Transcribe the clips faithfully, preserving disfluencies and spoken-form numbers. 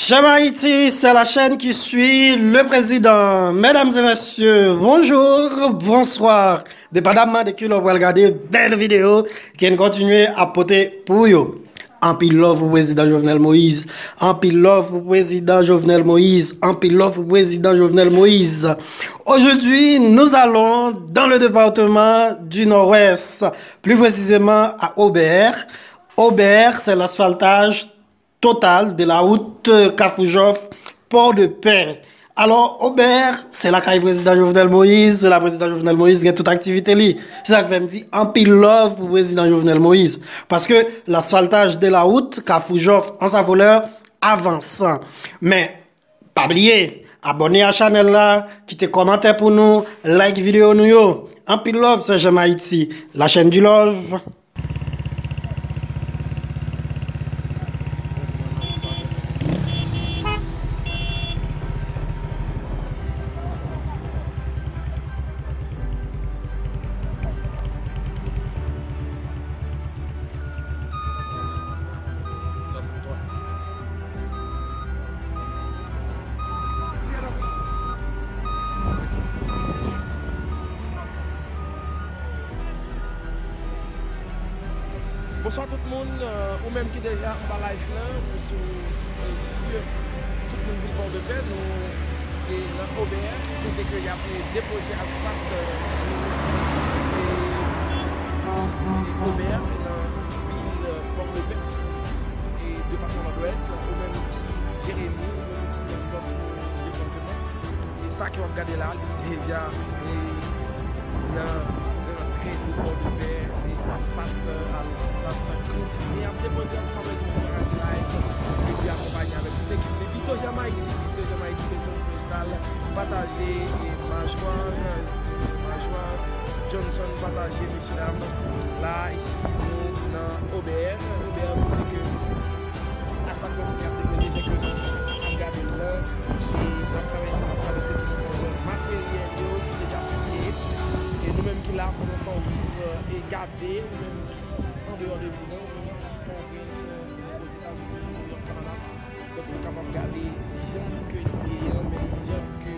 J'aime Haïti, c'est la chaîne qui suit le président. Mesdames et messieurs, bonjour, bonsoir. Depandamman de ki lè w pral gade bèl videyo ke n kontinye ap pote pou yo. Anpil love pou prezidan Jovenel Moïse. Anpil love pou prezidan Jovenel Moïse. Anpil love pou prezidan Jovenel Moïse. Aujourd'hui, nous allons dans le département du Nord-Ouest, plus précisément à Aubert. Aubert, c'est l'asphaltage total de la route Kafou Jòf, Port de Paix. Alò, Aubert, se lakay prezidan Jovenel Moïse, se la prezidan Jovenel Moïse gen tout aktivite li. Se sa k fè m di anpil love pou prezidan Jovenel Moïse. Paske l'asfaltage de la route Kafou Jòf, Anse à Voleurs, avans. Men, pa bliye, abòne a chanèl la, kite kòmantè pou nou, like videyo nou yo. Anpil love, se J'aime Haïti, la chaîne du love. Bonswa tout moun, euh, ou menm ki deja anba live lan, ou sou, euh, zye tout moun vil Pòdepè, nou, e, nan Obè, kote ke y ap, e, depoze asfalt, euh, sou, e, e, Obè, nan vil, euh, Pòdepè, e depatman Nòdwès, ou menm ki Jeremi, ou menm ki nan lòt, euh, depatman. E sa ke w ap gade la, li deja, e, nan rantre de Pòdepè, e asfalt, asfalt kontinye ap depoze ansanm avèk nou nan live, epi akonpanye avèk tout ekip li. Bito Jam Ayiti, Bito Jam Ayiti, Benson Florestal, pataje, e Majwa, e Majwa Johnson, pataje, mesye dam, la, isi, nou nan Obè, Obè, kote ke asfalt kontinye ap depoze, jan ke nou ap gade l la, e n ap travèse, n ap travèse pou nou fè wè materyèl yo ki deja site. E nou menm ki la pou nou fè w viv, e gade, ou menm ki andeyò de Bouda, ou menm ki Pòtoprens, e Ozetazini, Nouyòk, Kanada. Donk, nou kapab gade jan ke li ye an, menm jan ke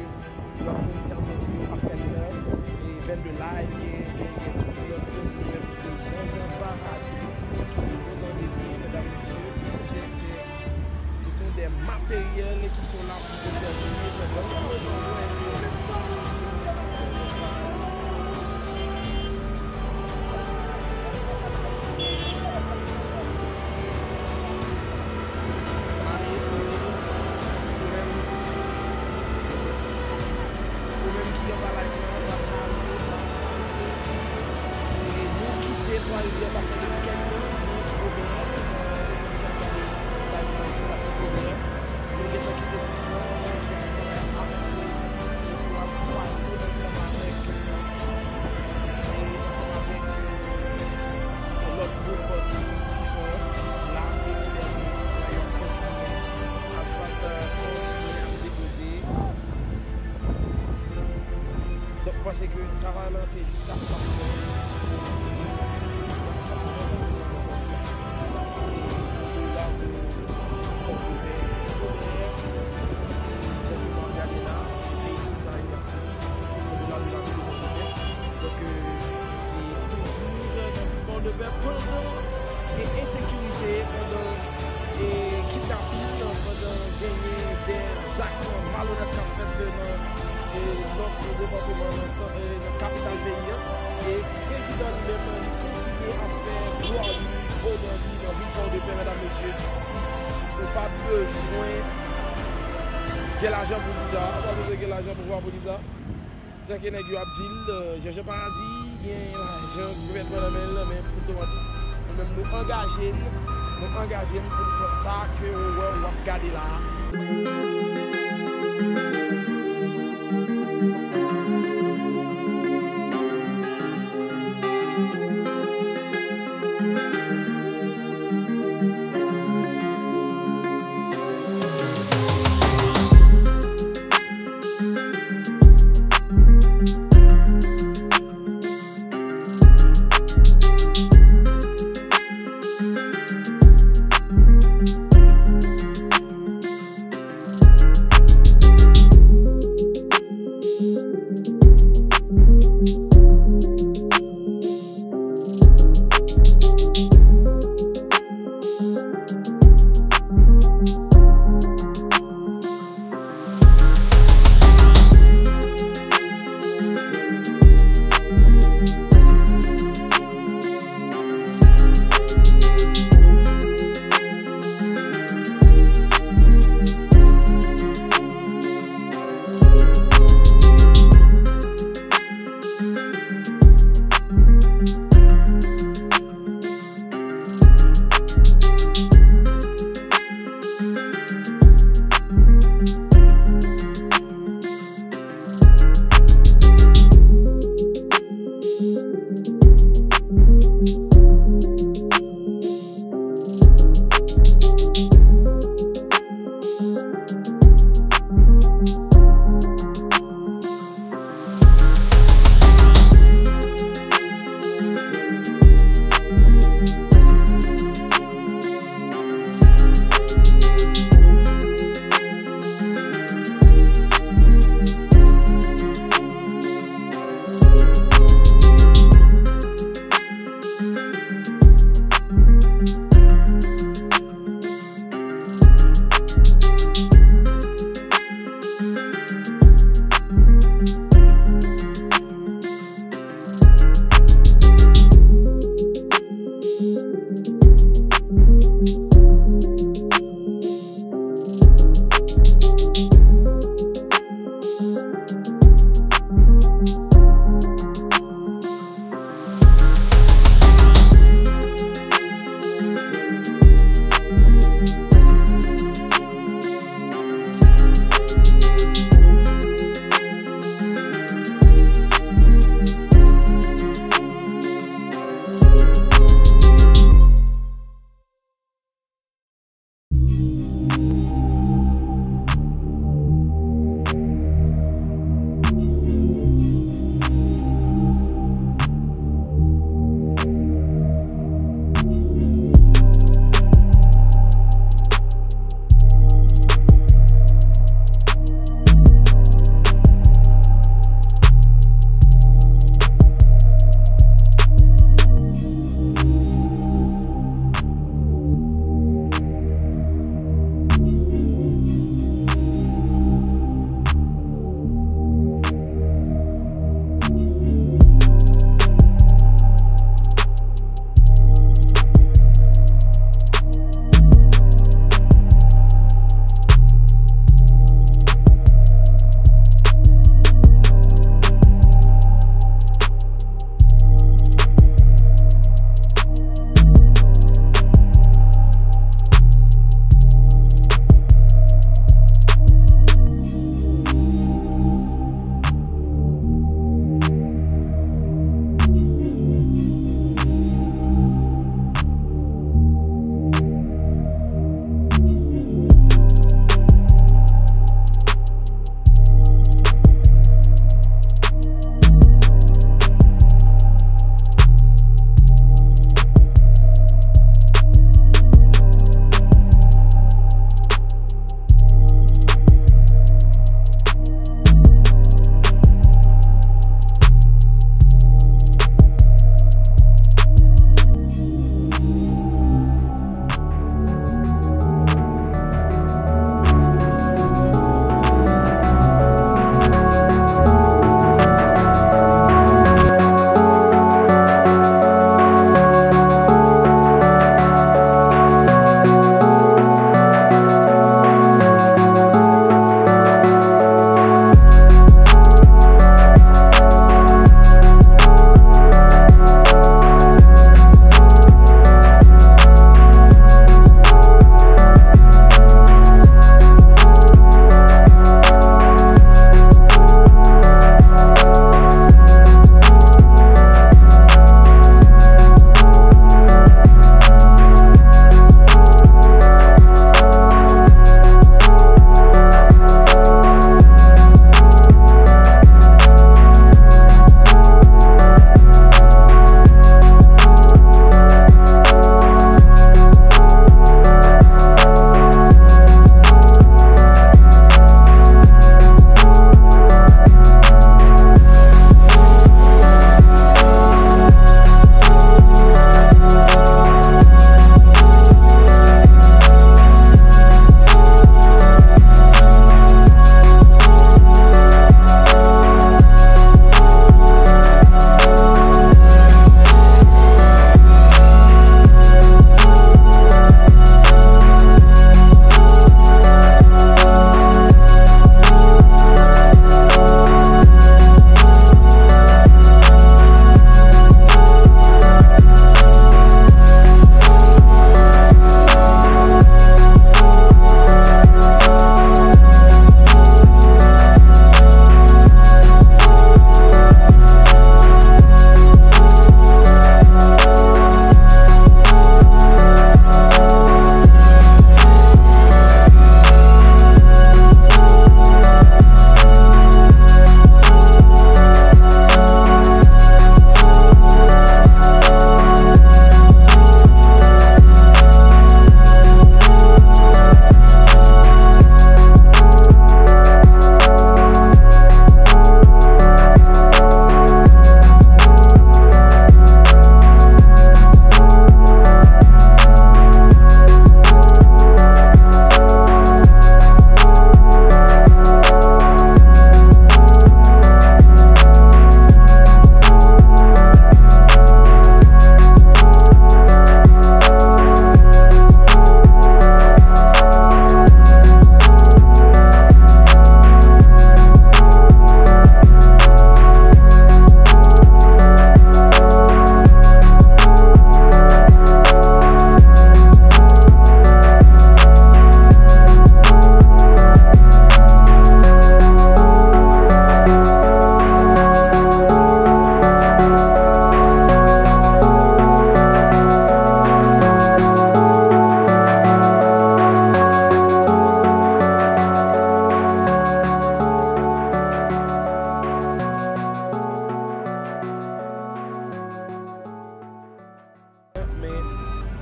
lòt moun ki ap montre yo ap fè l lan, e vennde live, gen, gen, gen tout lòt moun, nou menm se Jean Jean Paradis, nou tande byen, medam, mesye, se, se, se, se sont des matériels ki sont là pou te fè vini pandan nou wè. Ou menm ki anba live lan, pataje, pataje. E nou kite Twarivyè, sa fè de wikèn nou, nou Obè, e, ou menm ki ap gade live lan isi, sa se Obè. Nou gentan kite Tifon, se paske travay ap avanse, e pou ap pwale ansanm avèk, e ansanm avèk, e lòt gwoup ki Tifon an. La, se Obè, travay yo ap kontinye, asfalt, e, kontinye ap depoze. Donk, m panse ke travay lan se jiska sa fini. Jiska sa fini, sa fini, sa fini. E de la pou, pou Obè, Obè, jan ke nou ap gade la, peyi moun sa yo ap soti. De la nou ap vini Pòdepè. Donk, e, se toujou nan vil Pòdepè pandan, e, ensekirite, pandan e kidnapin, pandan genyen de zak malonèt k ap fèt nan, e, lòt depatman nan, e, nan kapital peyi an. E prezidan li menm, li kontinye ap fè vwa li, vodan li nan vil Pòdepè, medam, mesye. Ou pa bezwen gen lajan pou di sa, ou pa bezwen gen lajan pou vwa pou di sa. Jan ke nèg yo ap di l, e, Jean Jean Paradis gen lajan gouvènman nan men l, men pou otomatik, nou menm nou angaje n, nou angaje n pou n fè sa ke ou wè w ap gade la a.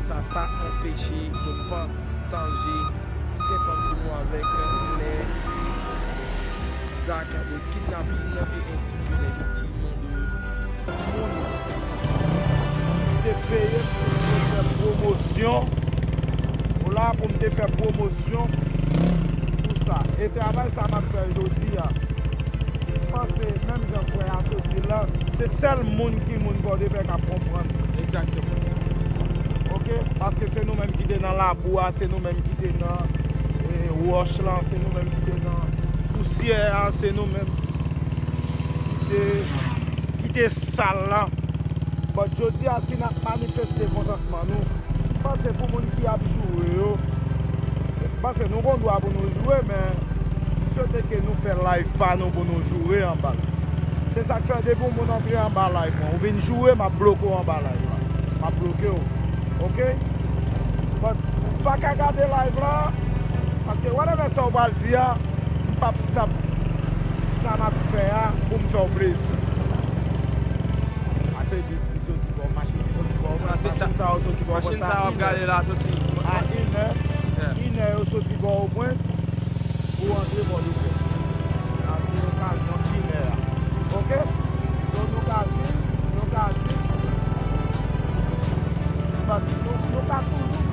Sa pa anpeche nou pataje senpati nou avèk lè zak de kidnapin e ensi ke lè viktim de timoun. Te peye pou m te fè pwomosyon. Ou la pou m te fè pwomosyon pou sa. E travay sa m ap fè jodi a, m panse menm jan frè a sot di la, se sèl moun ki moun Pòdepè k ap konprann. Egzakteman. Oke? Paske se nou menm ki te nan labou a, se nou menm ki te nan, e, wòch lan, se nou menm ki te nan pousyè a, se nou menm ki te, ki te sal lan. But jodi a, si n ap manifeste kontantman nou, m panse pou moun ki ap joure yo, m panse nou gon dwa pou nou joure, men m swete ke nou fè live pa nou pou nou joure anba l. Se sa k fè depi yon moun antre anba live mwen, ou vin joure, m ap bloke w anba live la. M ap bloke w. Oke? But ou pa ka gade live la, paske whatever sa w pral di a, m p ap stop sa m ap fè a pou m fè w plezi. Ase dis ki soti bò, machin ki soti bò, machin sa yo soti bò, machin sa w ap gade la soti a inè, inè yo soti bò Opwens pou antre Pòdepè. Sa se okazyon inè a. Oke? So nou ka di, nou ka di, nou, nou ka toujou